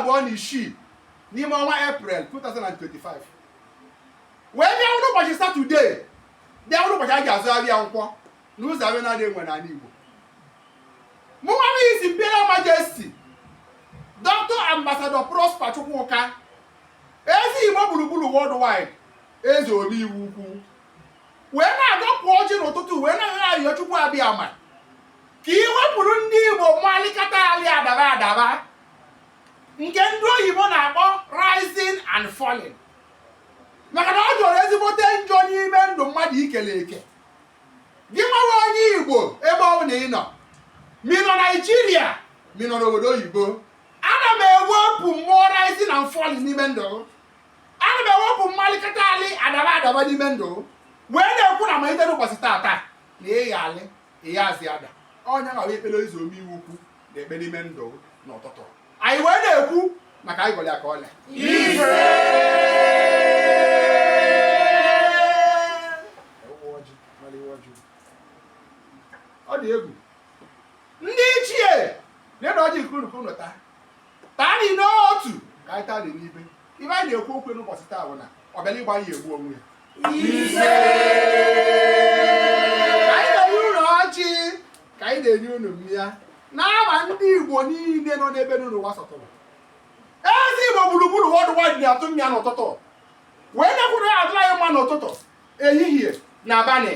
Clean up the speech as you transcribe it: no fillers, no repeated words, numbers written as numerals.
26 n'ime ọnwa Eprel 2025, wee bịa n'ụbọchị Satọde, bịa n'ụbọchị a ga-azụ ahịa nkwọ na ụzọ ahịa na-adị enwe n'ala Igbo. Mụnwa bụ His Imperial Majesty Dr. Ambassador Prosper Chukwuka, eze Igbo gburugburu worldwide, eze omeiwu ukwu, wee na-agọpụ ọjị n'ụtụtụ, wee na-arịọ ayịyọ Chukwu Abịama ka i wepụrụ ndị Igbo malikata ali adaba adaba nke ndị oyibo na-akpọ rising and falling, maka na ọ jọrọ ezigbote njọ n'ime ndụ mmadụ ikele eke. Gị nwawa onye Igbo, ebe ọ bụla ị nọ, ma ị nọ Naijiria, ma ị nọ n'obodo oyibo, ana m ewepụ mmụọ rising and falling n'ime ndụ, ana m ewepụ mmalikata ali adaba adaba n'ime ndụ, wee na-ekwu na malite n'ụbọchị taata na ịya alị ịya azị ada. Ọnya nwa ekpere eze omeiwu ukwu na-ekpe n'ime ndụ n'ụtụtụ. Anyị wee na-ekwu maka anyị gọrọ ya ka ọlịa. Ọ dị egwu. Ndị ichie na-ede ọjị nke unu ka unu taa, taa dị n'otu ka anyị taa dị n'ibe. Ibe anyị na-ekwu okwu n'ụbọchị taa bụ na ọ bịara ịgba ya egbu onwe ya. Ka anyị na-enye unu ọjị, ka anyị na-enye unu mmịa n'aha ndị Igbo niile nọ n'ebe niile ụwa sọtụrụ. Eze Igbo gburugburu worldwide na-atụ mmịa n'ụtụtụ, wee na-ekwuru ya adịla anyị mma n'ụtụtụ, ehihie na abalị.